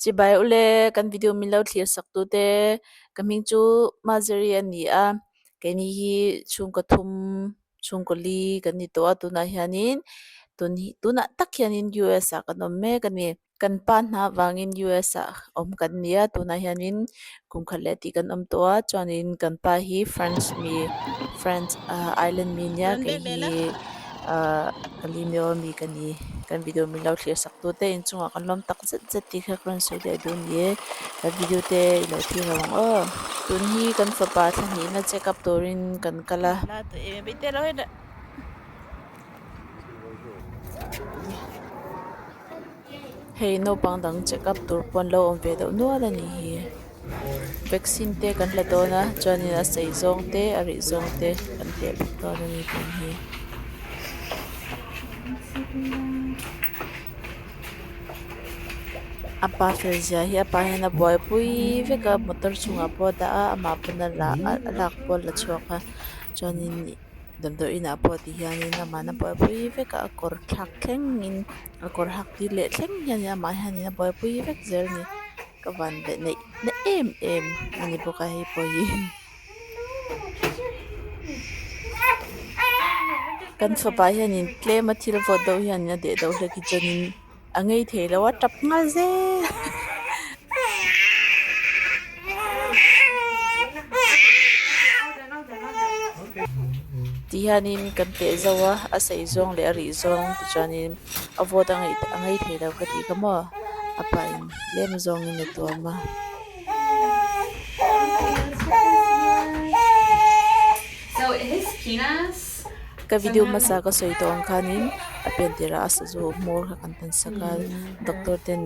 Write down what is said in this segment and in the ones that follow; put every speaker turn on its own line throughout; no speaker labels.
Chibai ule kan video min lo thlir sak tu te ka hming chu Mazari a ni a keini hi chhungkaw thum chhungkaw li kan ni tawh a tunah hianin tun hi tunah tak hianin US ah kan awm mek a ni. Kan pa hna avangin US ah awm kan ni a tunah hianin kum khat leh tih kan awm tawh a chuanin kan pa hi France mi France ah island mi nia kei hi ah Kalimio mi ka ni kan video min lo thlir sak tu te inchungah kan lawm tak zet zet tih kha ka rawn sawi leh duh a ni e kan video te i lo thlir ho ang aw tun hi kan fapa thla hnihna check up turin kan kal a. Hei naupang dang check up tur pawh an lo awm ve deuh nual a nih hi vaccine te kan la dawn a chuanin a sei zawng te a rih zawng te kan teh bawk dawn a ni tun hi. A pa fel zia hi a pa hian a buaipui vek a motor chungah pawh a dah a amah pawn a la a lak pawh a la chhuak a chuanin. Damdawi inah pawh ti hianin amah a buaipui vek a a kawr thlak thlengin a kawr hak tir leh thleng hianin amah hianin a buaipui vek zel a ni ka van leh neih na em em a ni bawk a hei pawh hi kan fapa hianin tlem a thil vawt deuh hianin a deh deuh hlek hi chuanin a ngei thei lo a tap nghal zel. Ti hianin kan teh zo a a sei zawng leh a rih zawng tichuanin a vawt a ngaih a ngei thei lo ka tih kha maw a pahin tlem zawngin a tuam a. Ka video hmasa ka sawi tawh ang khanin a pian tirah a sazu hmawr kha kan tan sak a doctor ten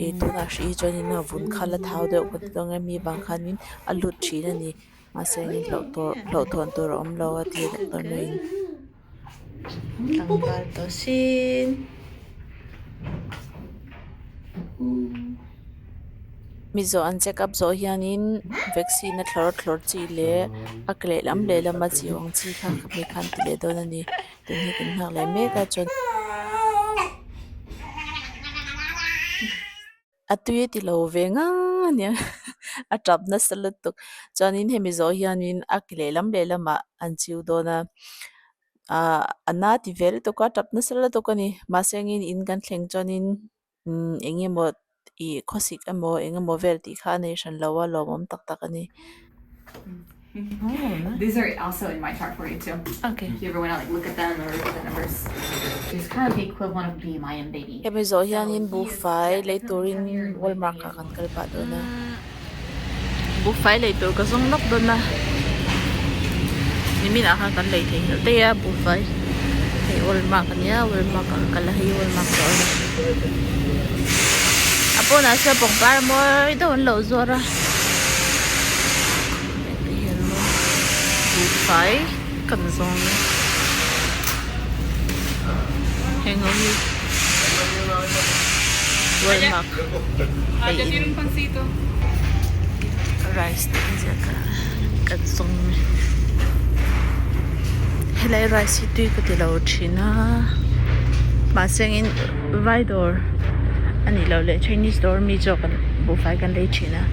ih tunah hrih hi chuanin a vun kha la thau deuh ka ti dawn nge mi vang khanin a lut thin a ni mahse engin hlauh tur hlauhthawn tur a awm lo a ti a doctor nuin tlangval tawh sin. Mi zawh an check up zawh hianin vaccine a thlawr thlawr chi leh a ke lehlam lehlam a chi awng chi kha mi khan ti leh dawn a ni tun hi kan nghak leh mek a chuan a tui a ti lo ve ngang a nia a tap nasa lutuk chuanin hemi zawh hianin a ke lehlam lehlamah an chiu dawn a ahh a na ti ve lutuk a tap nasa lutuk a ni mahse engin in kan thleng chuanin. Umm eng emaw ih khawsik emaw eng emaw vel tih kha a nei hran lo a lawmawm tak tak a ni.
These are also in my chart for you too.
Okay.
If you ever wanna like look at them or look at the numbers. It's kind of the equivalent of BMI in baby.
Hemi zawh hianin buhfai lei turin Walmart ah kan kal pah dawn a. Buhfai lei tur ka zawng lawk dawn a nimin ah khan kan lei thei hnelh daih a buhfai hei Walmart a nia Walmart ah ka kal a hei Walmart dawr a ni a pawnah sawn pangpar mawi deuh an lo zuar a buhfai kan zawng heng ho hi Walmart. Hei in rice tih an ziak a kan zawng helai rice hi tui ka ti lo thin a mahse engin vai dawr a nih loh leh chinese dawr mi zawk an buhfai kan lei thin a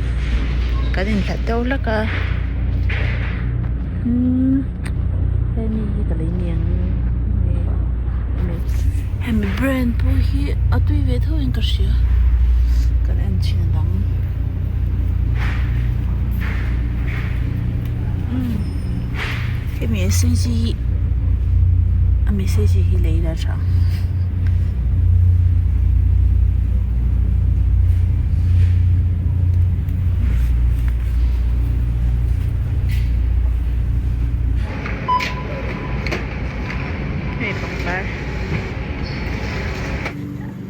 kan inhlat deuh hlek a umm hemi hi ka lei niang hemi brand pawh hi a tui ve tho in ka hria kan en chhin a dang umm hemi a sei chi hi a mi sei chi hi lei la tha. Hei pangpar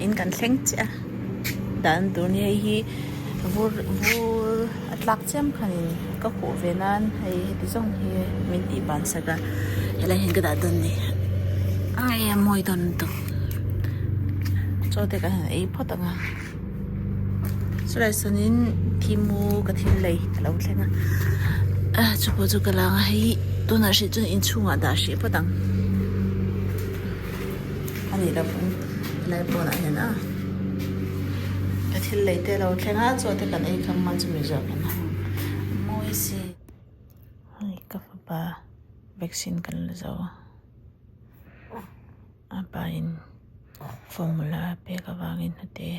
in kan thleng chiah a dan tur ni hei hi vur vur a tlak chiam khanin ka khuh ve nan hei heti zawng hi min tih ban sak a helai hian ka dah dawn ni ai a mawi dawn lutuk chaw te kan han ei phawt ang a chulai sawnin thimu ka thil lei a lo thleng a ah chu pawh chu ka la ang a hei tunah hrih chuan inchhungah dah hrih phawt ang a nih loh pawn helai pawnah hian a. Thil lei te a lo thleng a chaw te kan ei kham a chumi zawh kan hang mawi si. Hei ka fapa vaccine kan la zo a a pa in formula a pek avangin hnute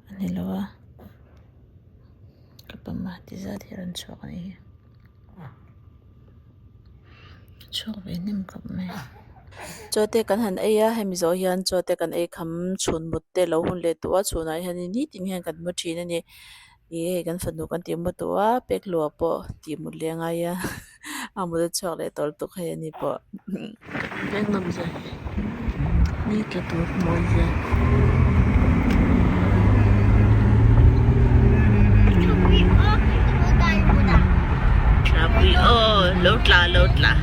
a ni lo a ka pama ti zat hi a rawn chhuak a nih hi. Chhuak ve hnem khawp mai. Chaw te kan han ei a hemi zawh hian chaw te kan ei kham chhun mut te lo hun leh tawh a chhunah hianin nitin hian kan mu thin a ni. Ih hei kan fanu kan tih mu tawh a pek luah pawh tih mut leh a ngai a a mut a chhuak leh tawlh tuk hei ani pawh. Veng nawm zia hi ni tla tur mawi zia. Thlapui aw lo tla lo tla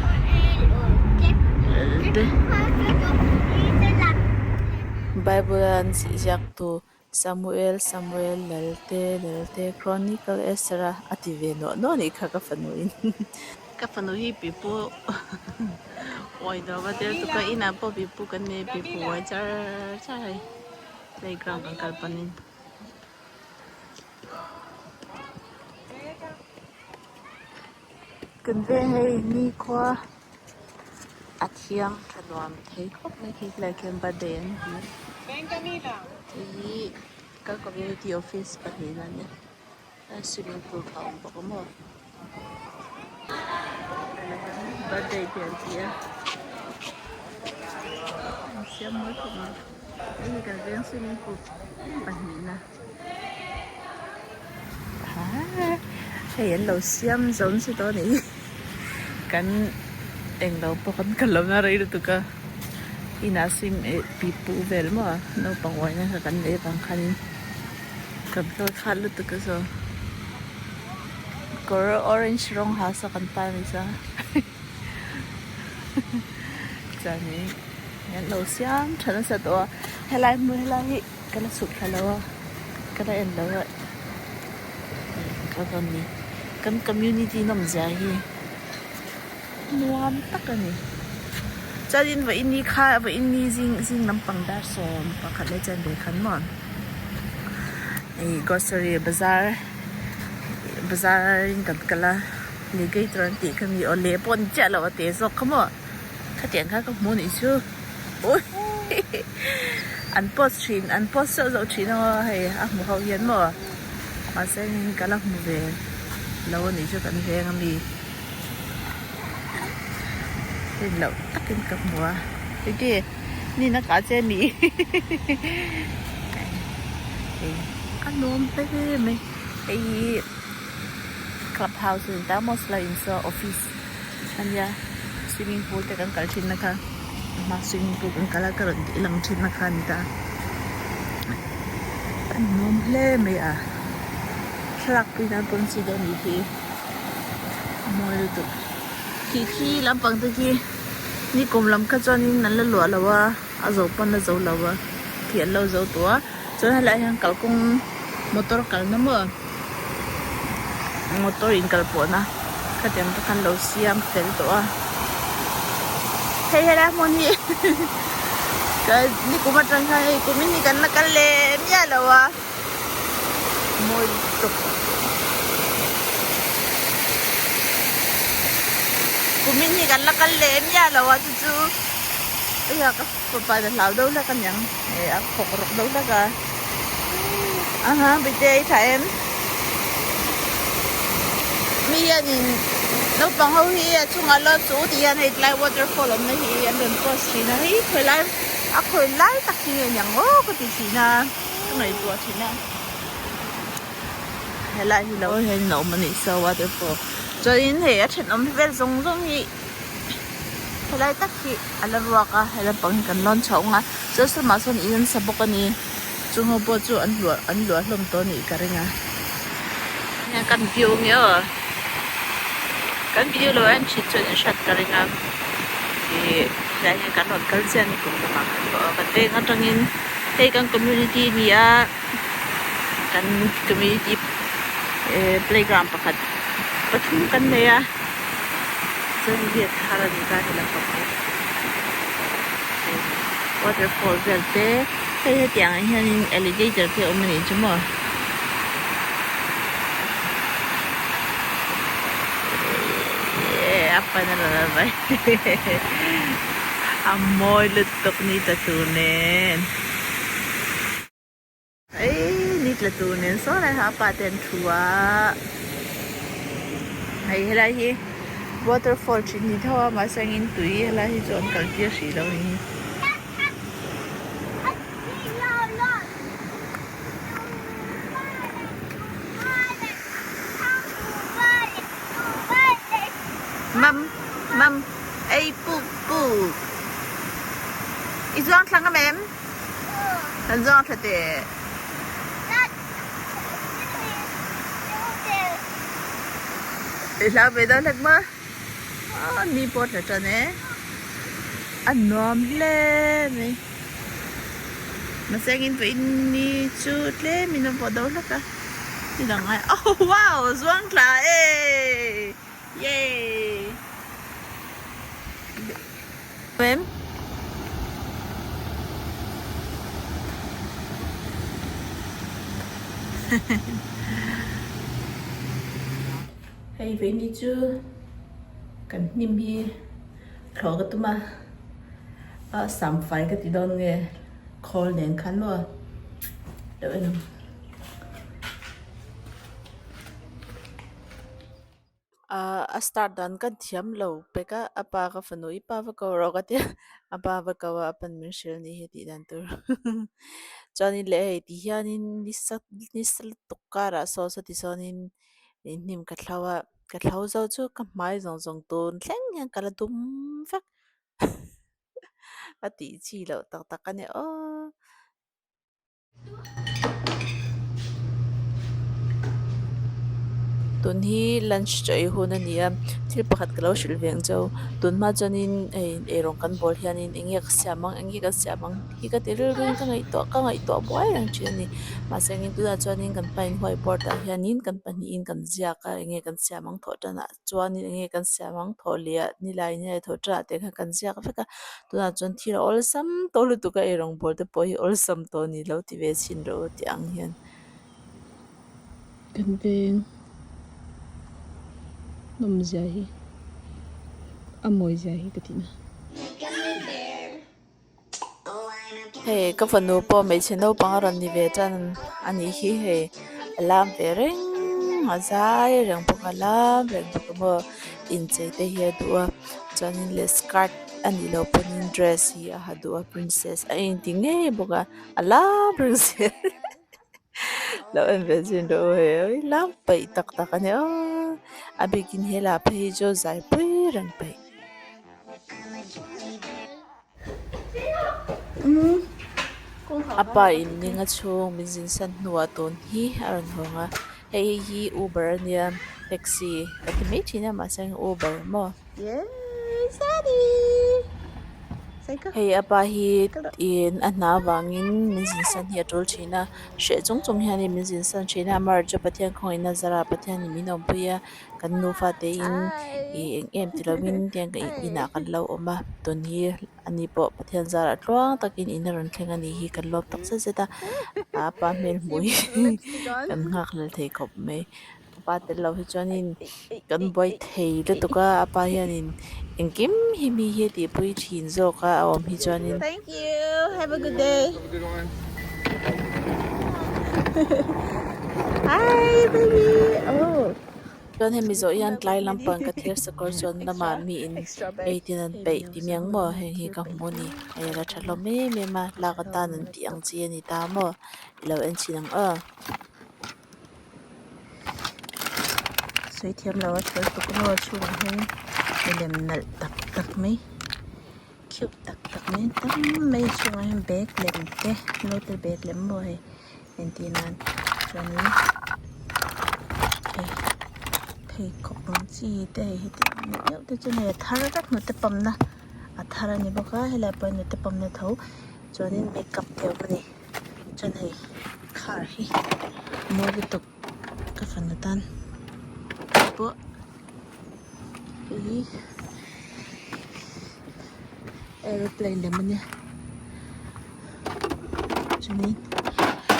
Bible a an ziak tu Samuel Samuel Lalte Lalte Chronicle Ezra a ti ve nuah nuah anih kha ka fanu in ka fanu hi pipu uai dawh va tel tuk a inah pawh pipu kan nei a pipu uai char char hei playground kan kal panin. Kan veng hei nikhua a thiang tha nuam thei khawp mai khi khilai khian birthday an ti hei hi ka community office pahnihna a nia swimming pool kha a awm bawk a maw birthday te an ti a an siam mawi khawp mai hei hi kan veng swimming pool pahnihna. Hei an lo siam zo nasa tawh a nih hi kan englo pawh kan kal lo na rei lutuk a inah swim eh pipu vel maw naupang uaina kha kan neih avang khanin kan kal khat lutuk a saw kawr orange rawng ha saw kan pa mai sa chuanin an lo siam tha nasa tawh a helai hmun helai hi. Ka la chhuk thla lo a, ka la en lo a, ka rawn ni. Kan community nawmzia hi nuam tak a ni. Chuanin vawiin ni kha vawiin ni zing zing lampang dar 11 leh chen ve khan maw ih grocery bazar bazar in kan kal a alligator an tih kha mi aw leh pawh ni chiah lo a te zawk kha maw khatiang kha ka hmu anih chu. An post thin an post zauh zauh thin a hei a hmu ho hian maw mahse hei ka la hmu ve lo a nih chu kan veng ami rin loh takin ka hmu a enge nina kah che ami hei a nuam hle mai hei hi club house a ni ta maw silai in saw office ania swimming pool te kan kal thin na kha a hma swimming pool kan kal a ka rawn tih lang thin na kha a ni ta a nuam hle mai a thlalak pui nan pawn chi dawn nih hi a mawi lutuk khi khi lampang te khi nikum lam kha chuanin an la luah lo a a zo pawn a zo lo a khi an lo zo tawh a chuan helaiah hian kalkawng motor kalna maw. Motor in kal pawh na khatiang te khan lo siam fel tawh a hei helai hmun hi ka nikum atang khan hei kum in hi kan la kal leh miah lo a mawi lutuk kum in hi kan la kal leh miah lo a chu chu hei a ka fapa in a hlau deuh hlek aniang eh a khawk rawk deuh hlek a. Aha bite i tha em mi hianin naupang ho hi a chungah lawm chu tih hian hei tlai waterfall awmna hi an rawn post thin a hei khawi lai a khawi lai tak hi nge niang aw ka ti thin a ka ngaihtuah thin a helai hi lo hian a awm a nih saw waterfall chuanin hei a thenawm vel zawng zawng hi helai tak hi a la ruak a he lampang hi kan lawn chho ang a chuan sawmah sawn in an sa bawk a ni chung ho pawh chu an luah an luah hlawm tawh a nih ka ring a kan view nge aw kan view lo en thin chuan in hriat ka ring a ih helai hian kan rawn kal chiah a ni kum lamah khan pawh a kan veng atangin hei kan community a ni a kan community eh playground pakhat pathum kan nei a. Chuan hi a thar a ni ta he lampang hi hei waterfall vel te hei hetiang ah hianin alligator te a awm a nih chu maw. pain a rawn la mai a mawi lutuk ni tla tur nen Eii ni tla tur nen saw lai kha a pa te an thu a hei helai hi waterfall thin ni tho a mahse angin tui helai hi chu an kal tir hrih lo a ni. Mam mam ei puk puk i zuang thlang a mem. Kan zawng tha teh. I hlau ve dawn hlek maw? Aw ni pawh tla tan e. A nuam hle mai. Mahse engin vawiin ni chu tlem in a vawh deuh hlek a. Ni dang ai oh wow zuang tla e yay. Em. Hei vei ni chu kan hnim hi thlawh ka tum a, a sam fai ka ti dawn nge khawl nen khan maw deuh en ang. Ahh a start dan ka thiam lo pek a a pa ka fanu i pa va ko rawh ka tia a pa va ko a a pan min hrilh a ni hei tih dan tur chuanin leh hei ti hianin nisa nisa lutuk karah saw saw ti sawnin inhnim ka thlo a ka thlo zo chu ka hmai zawng zawng tun thleng hian ka la dum vek a tih chi loh tak tak a ni aw. Tun hi lunch chaw ei hun a ni a thil pakhat ka lo hrilh ve ang cheu tun hma chuanin hei eirawng kan bawl hianin eng nge ka siam ang eng nge ka siam ang hi ka ti rilru in ka ngaihtuah ka ngaihtuah buai reng thin a ni mahse engin tunah chuanin kan pain white board ah hianin kan pahnihin kan ziak a eng nge kan siam ang thawh tan ah chuanin eng nge kan siam ang thawh leh ah nilai nilai thawh tan ah te khan kan ziak vek a tunah chuan thil a awlsam tawh lutuk a eirawng bawl te pawh hi awlsam tawh a ni lo ti ve chhin rawh u tih ang hian.
Kan veng nawmzia hi a mawizia hi ka tihna.
Hei ka fanu pawh hmeichhe naupang a rawn ni ve tan a nih hi hei a lam ve reng a zai reng bawk a lam reng bawk a maw inchei te hi a duh a chuanin leh skirt a nih loh pawhin dress hi a ha duh a princess a inti ngei bawk a a lam reng zel lo en ve zin rawh u hei lam peih tak tak a ni aw a bikin helai phei hi chu zai pui reng peih. A pa in ninga chhung min zin san hnuah tun hi a rawn hawng a hei hei hi uber a nia taxi ka ti mai thin a mahse uber maw hei a pa hi in a hna vangin min zin san hi a tul thin a hreh chung chung hianin min zin san thin a amaherawhchu Pathian khawngaihna zara Pathianin min awmpui a. Kan nufa te in ih eng em ti lovin tiang ka inah kan lo awm a tun hi ani pawh Pathian zarah tluang takin in a rawn thleng a nih hi kan lawm tak zet zet a a pa hmel hmuh hi kan nghak hlel thei khawp mai a pa tel lo hi chuanin kan buai thei lutuk a a pa hianin engkim hi mi hi a tihpui thin zawk a a awm hi chuanin.
Thank you have a good day hi baby oh.
Chuan hemi zawh hian tlai lampang ka thir sakawr chuan lamah mi in ei tin an peih ti miang maw heng hi ka hmu a ni hei a la tha hlawm em em a lak atan an tih ang chi a ni ta maw i lo en chhin ang aw.
Sawi thiam lo a thil tuk maw chhungah hian milem nalh tak tak mai cute tak tak mai tam mai chhungah hian bag lem te naute bag lem maw hei. Entir nan chuanin hei pheikhawk ang chi te hei heti ang neuh neuh te chu hei a thar vek hnute pawmna a thar a ni bawk a helai pawh hi hnute pawmna tho chuanin makeup te a awm a ni chuan hei car hi mawi lutuk ka fanu tan pawh hei hi aeroplane lem a nia chuanin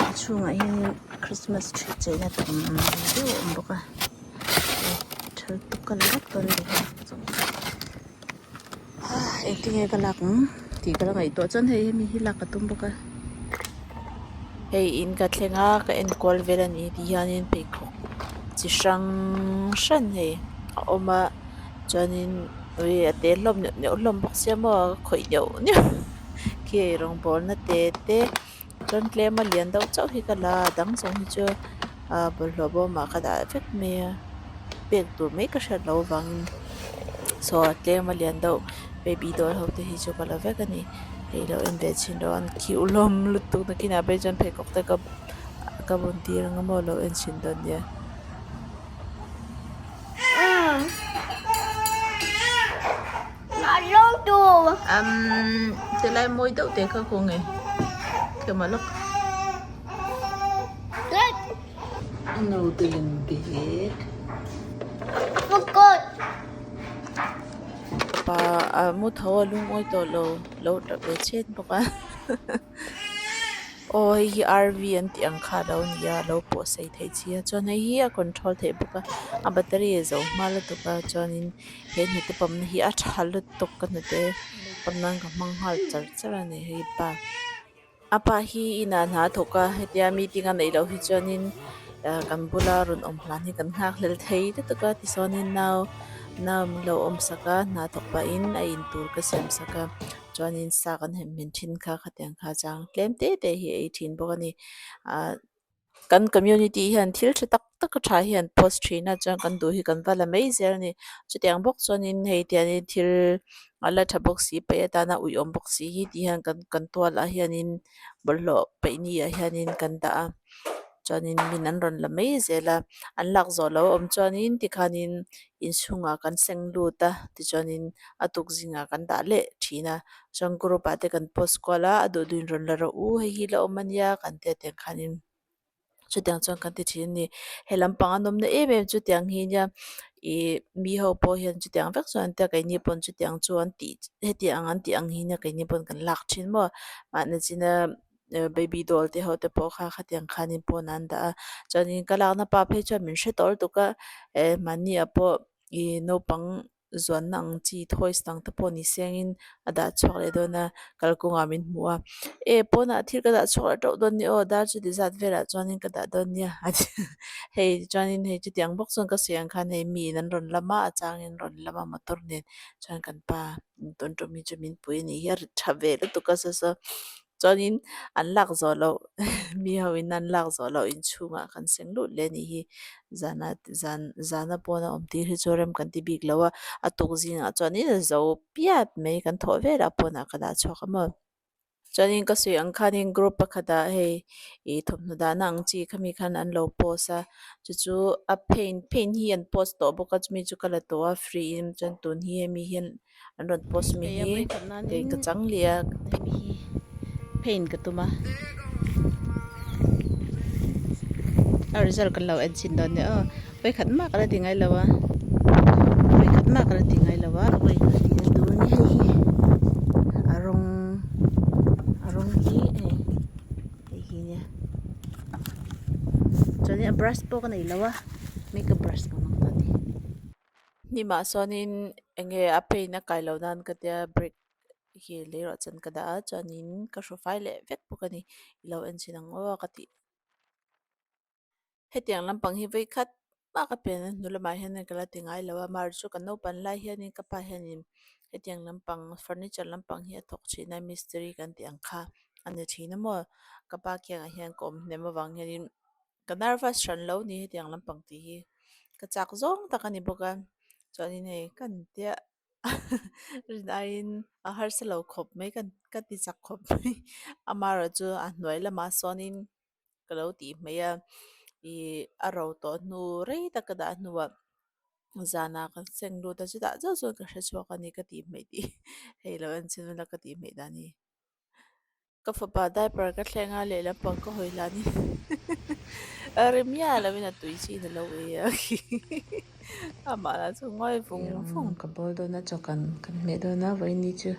a chhungah hianin christmas tree cheina tam deuh a awm bawk a tha lutuk ka la vek dawn a ni. Engtinge ka lak ang tih ka la ngaihtuah chuan hei hemi hi lak ka tum bawk a.
Hei in ka thleng a ka enkual vel a ni tih hianin pheikhawk chi hrang hran hei a awm a chuanin ui a te hlawm neuh neuh hlawm bawk sia maw a khawih neuh neuh khi ei rawngbawlna te te chuan tlem a lian deuh chauh hi ka la a dang zawng hi chu ah bawlhhlawh bawmah ka dah vek mai a pek tur mai ka hriat loh avangin saw tlem a lian deuh baby doll ho te hi chu ka la vek a ni hei lo en ve chhin rawh an khiuh hlawm lutuk nakinah phei chuan pheikhawk te ka ka bun tir ang emaw lo en chhin dawn nia. Umm tilai mawi deuh te kha khaw nge khema lawk. Naute lem bag. Pa a mu tho a lungawi tawh lo lo tap ve chhet bawk a aw hei hi rv an tih ang kha a lo ni a a lo pawh sei theih chi a chuan hei hi a control theih bawk a a battery a zo hma lutuk a chuanin he hnute pawmna hi a tha lutuk ka hnute pawm nan ka hmang nghal char char a ni hei pa. A pa hi inah hna a thawk a hetia meeting a neih loh hi chuanin ah kan bula rawn awm hlan hi kan nghak hlel thei lutuk a tichuanin nau nau min lo awm sak a hna thawk pahin a in tur ka siam sak a chuanin sa kan hem hmin thin kha khatiang kha chang tlem te te hi a ei thin bawk a ni ah. Kan community hian thil tha tak tak a tha hian post thin a chuan kan duh hi kan va la mai zel a ni chutiang bawk chuanin hei tiangin thil a la tha bawk si paih atana uiawm bawk si hi tih hian kan kan tualah hianin bawlhhlawh paih ni ah hianin kan dah a chuanin min an rawn la mai zel a an lak zawh loh a awm chuanin tikhanin inchhungah kan seng lut a tichuanin a tuk zingah kan dah leh thin a. Chuan group ah te kan post kual a a duh duhin rawn la rawh u hei hi la awm a nia kan tia tiang khanin chutiang chuan kan ti thin a ni he lampang a nawmna em em chu tiang hi nia ih mi ho pawh hian chutiang vek chuan an tia keini pawn chutiang chu an tih hetiang an tih ang hi nia keini pawn kan lak thin maw mahni china baby doll te ho te pawh kha khatiang khanin pawn an dah a chuanin ka lakna pa phei chuan min hre tawh lutuk a eh mahni ah pawh ih naupang zuanna ang chi toys dang te pawh ni sengin a dah chhuak leh dawn a kalkawngah min hmu a e pawnah thil ka dah chhuak leh teuh dawn nia aw dar chuti zat velah chuanin ka dah dawn nia a ti hei chuanin hei chutiang bawk chuan ka sawi ang khan hei miin an rawn lam a a changin an rawn lam a motor nen chuan kan pa tawn tawm hi chu min pui a nih hi a rit tha ve lutuk a saw saw chuanin an lak zawh loh mi ho in an lak zawh loh inchhungah kan seng lut leh a nih hi zana zan zana pawna awm tir hi chu rem kan ti bik lo a a tuk zingah chuanin a zo piat mai kan thawh velah pawnah ka dah chhuak a maw chuanin ka sawi ang khanin group pakhatah hei ih thawmhnaw dahna ang chi khami khan an lo post a chu chu a paint paint hi an post tawh bawk a chumi chu ka la tawh a free in chuan tun hi hemi hian an rawn post mi hi kei ka chang leh a
hemi hi paint ka tum a a result kan lo en chhin dawn nia aw vawikhat mah ka la ti ngai lo a vawikhat mah ka la ti ngai lo a vawikhat tih na tur a ni hei hi a rawng a rawng hi hei hei hi nia chuanin a brush pawh ka nei lo a makeup brush ka hmang ta a ni.
Hnimah sawnin eng nge a paint a kai loh nan ka tia brick hi lei rawh chuan ka dah a chuanin ka hru fai leh vek bawk a ni i lo en chhin ang aw ka tih. Hetiang lampang hi vawi khat mah ka pian a hnu lamah hianin ka la ti ngai lo a mar chu ka naupan lai hianin ka pa hianin hetiang lampang furniture lampang hi a thawk thin a mistiri kan tih ang kha a ni thin a maw ka pa kiangah hian ka awm hnem avang hianin ka nervous hran lo ni hetiang lampang tih hi ka chak zawng tak a ni bawk a chuanin hei kan tia rin aiin a harsa lo khawp mai ka ka ti chak khawp mai amaherawhchu a hnuai lamah sawnin ka lo tih hmeh a ih a ro tawh hnu rei tak ka dah hnuah zanah kan seng lut a chutah zauh chuan ka hre chhuak a ni ka tih hmeh tih hei lo en chhin ula ka tih hmeh dan hi. Ka fapa diaper ka thleng a lehlam pang ka hawi hlan in a ri miah lo in a tui chin a lo ei a amah lah chu ngawi vung vung.
Ka bawl dawn a chaw kan kan hmeh dawn a vawiin chu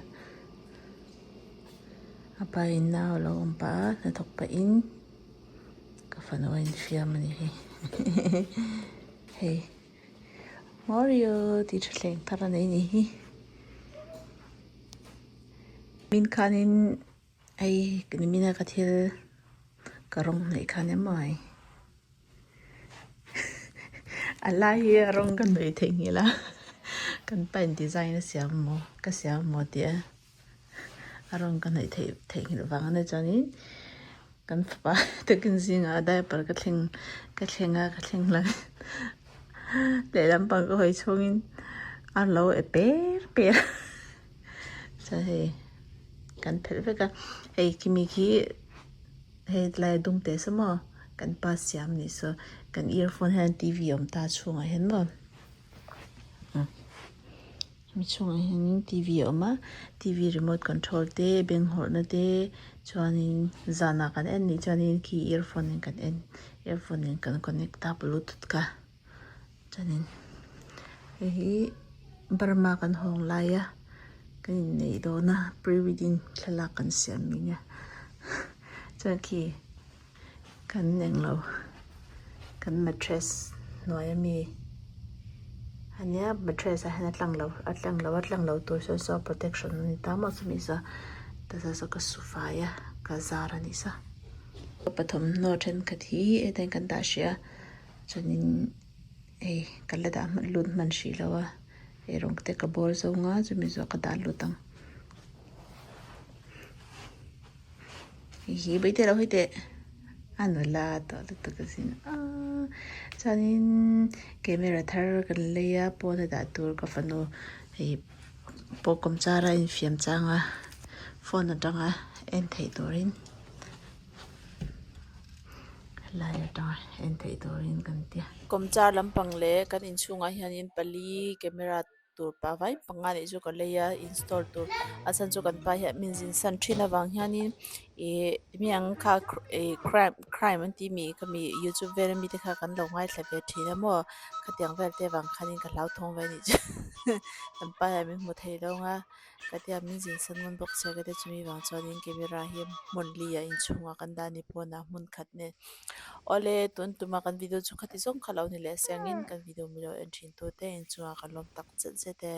a pa in nau a lo awm pah a hnathawk pah in ka fanu a infiam a ni hi hei Mario tih tha thleng thar a nei a ni hi. Min khanin hei nimina ka thil ka rawng hnaih khan em mai a lai hi a rawng ka hnawih theihnghilh a kan paint design a siam maw ka siam maw tih a. A rawng ka hnaih theih theihnghilh vang a nia chuanin kan fapa takin zingah diaper ka thleng ka thleng a ka thleng hlai lehlam pang ka hawi chhungin a lo e per per a chuan hei kan phelh vek a hei khimi khi hei tlai a dum teh se maw kan pa siam anih saw kan earphone hian T V a awm ta chhungah hian maw. Hemi chhungah hianin T V a awm a T V remote control te beng hawrhna te chuanin zanah kan en nih chuanin khi earphone in kan en earphone in kan connect a bluetooth kha chuanin hei hi Burma kan hawng laia kan inneih dawn a pre wedding thlalak kan siam ni nia chuan khi Kan englo kan mattress hnuai ami ania mattress ah hian a tlang lo a tlang lo a tlang lo tur sawn saw protection a ni ta maw chumi saw tah saw ka su fai a ka zar a ni saw. Pathawmhnaw thenkhat hi hetiang kan dah hrih a chuanin hei ka la dah hman lut hman hrih lo a eirawng te ka bawl zawng a chumi zawh ka dah lut ang. Hei hi bawihte lo hawi teh a nula tawh lutuk a zin a chuanin camera thar kan lei a pawn a dah tur ka fanu hei pawh kawm char a infiam chang a phone atanga en theih turin helai atanga en theih turin kan tia.
Kawmchar lampang leh kan inchhungah hianin pali camera tur pa vai panga nih chu ka lei a install tur a chhan chu kan pa hian min zin san thin avang hianin ih mi ang kha ih crime crime an tih mi kha mi youtube vel ami te kha kan lo ngaithla ve thin a maw khatiang vel te avang khanin ka hlauthawng ve a nih chu kan pa hian min hmu thei lo ang a ka tia min zin san ngun bawk sia ka tia chumi vang chuanin camera hi hmun li ah inchhungah kan dah a ni pawnah hmun khat nen. Awle tun tuma kan video chu khati zawng kha lo ni leh siangin kan video milo en thin tute inchungah ka lawm tak zet zet e.